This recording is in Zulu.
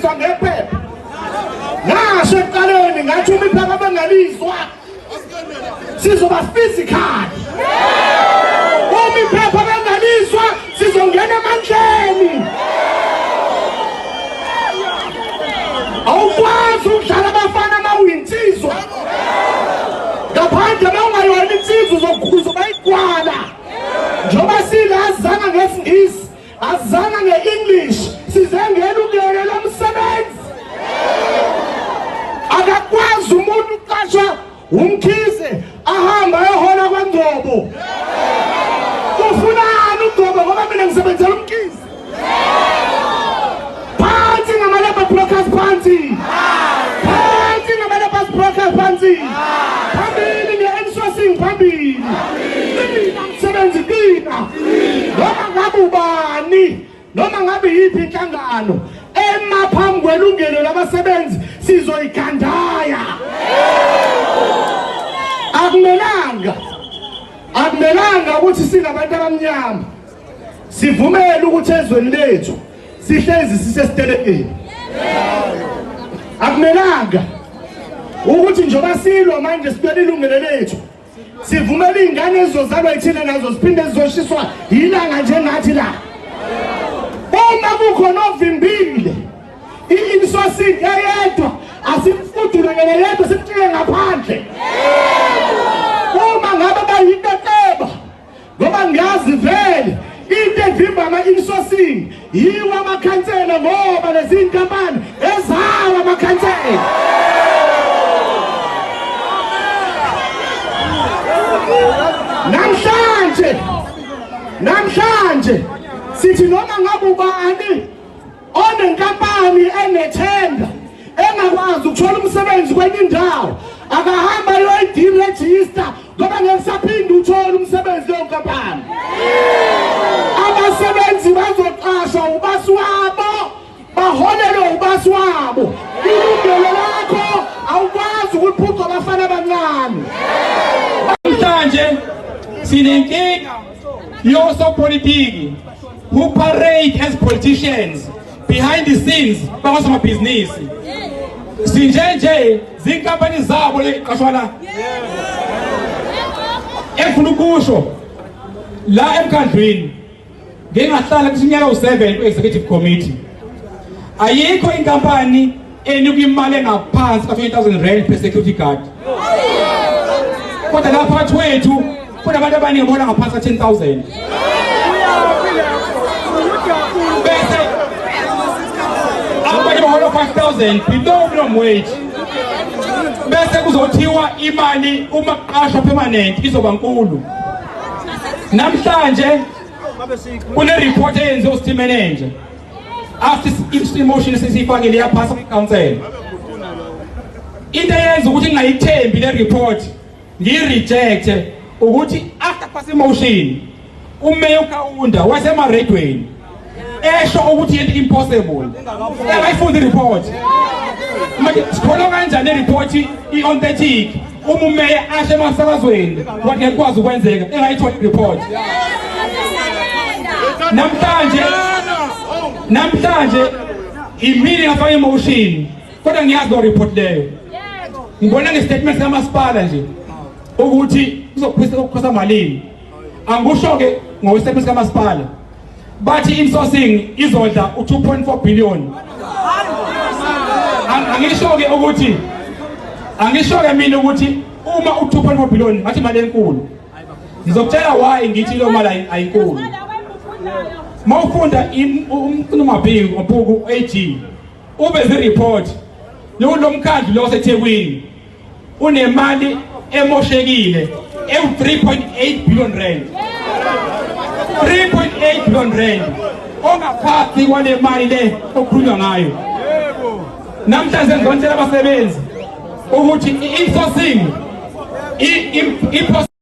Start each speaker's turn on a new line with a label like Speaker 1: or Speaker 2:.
Speaker 1: Siza ngephepha. Ngasho ekuqaleni ngathi uma iphepha bengalizwa sizoba physical. Uma iphepha bengalizwa sizongena emandleni. Awukwazi ukudlala abafana uma uyinsizwa. Ngaphandle uma ungayona insizwa uzoba igwala. Njengoba singazanga ngesiNgisi Azana nge-English size ngelungelo lomsebenzi. Akakwazi umuntu uqashwa umkhize ahamba ayohola kwaNgcobo. Ufunani uNgcobo ngoba mina ngisebenzela umkhize. Phansi ngama-labor brokers phansi. Phansi ngama-labor brokers phansi. Phambili nge-insourcing phambili. Qina msebenzi qina. Noma ngabe ubani noma ngabe yiphi inhlangano ema phambi kwelungelo labasebenzi sizoyigandaya. Akumelanga akumelanga ukuthi singabantu abamnyama sivumele ukuthi ezweni lethu sihlezi sisesitelekeni. Akumelanga ukuthi njengoba silwa manje silwela ilungelo lethu sivumela iy'ngane ezizozalwa yithina nazo ziphinde zizoshiswa yilanga njengathi la. Uma kukhona ovimbile i-insourcing eyedwa asimfudule ngene yedwa simtshike ngaphandle. Uma ngabe bayinqeqeba ngoba ngiyazi vele into evimba ama-insourcing yiwo amakhansela ngoba lezi nkampani ezawo amakhansela. Namhlanje namhlanje sithi noma ngabe ubani onenkampani enethenda engakwazi ukuthola umsebenzi kwenye indawo akahamba ayoyideregister ngoba ngeke saphinde uthole umsebenzi leyo nkampani. Abasebenzi bazoqashwa ubasi wabo baholelwe ubasi wabo. Ilungelo lakho awukwazi ukuliphuca abafana abancane.
Speaker 2: Namhlanje sinenkinga yosopolitiki who parade as politicians behind the scenes bakosomabhizinisi. Sinje nje zinkampani zabo leqashwa la. Engifuna ukusho la emkhandlwini ngingahlala kusinyaka u7 ku-executive committee. Ayikho inkampani enika imali engaphansi ka-20,000 rand per security guard. Kodwa la phakathi kwethu kunabantu abaningi bona ngaphansi ka-10,000. Bese abanye bahola 5,000 below minimum wage. Bese kuzothiwa imali uma kuqashwa permanent izoba nkulu. Namhlanje kune report eyenziwe ucity manager after i-motion sesiyifakile yaphasa kwikhansela. Into eyenza ukuthi ngingayithembi le report ngiyi-reject ukuthi after pass motion umeya uKaunda wasemaredweni esho ukuthi into impossible engayifunda i-report. Manje sikholwa kanjani i-report i-authentic uma umeya asho emasakazweni wathi ngeke kwazi ukwenzeka engayitholi i-report? Namhlanje namhlanje imini ngafaka emotion kodwa ngiyazi lo report leyo. Ngibona nge-statement sikamasipala nje ukuthi kuzokhosa malini. Angisho ke ngokwe-statement sikamasipala bathi insourcing izodla u-2.4 billion. Angisho ke ukuthi angisho ke mina ukuthi uma u-2.4 billion ngathi imali enkulu. Ngizokutshela why ngithi leyo mali ayinkulu. Mawufunda umcino mabhuku AG ube zi-report lo mkhandlu lo waseThekwini unemali emoshekile ewu-3.8 billion rand. 3.8 billion rand ongaphansi kwale mali le okukhulunywa ngayo. Namhlanje ngizonitshela abasebenzi ukuthi i-insourcing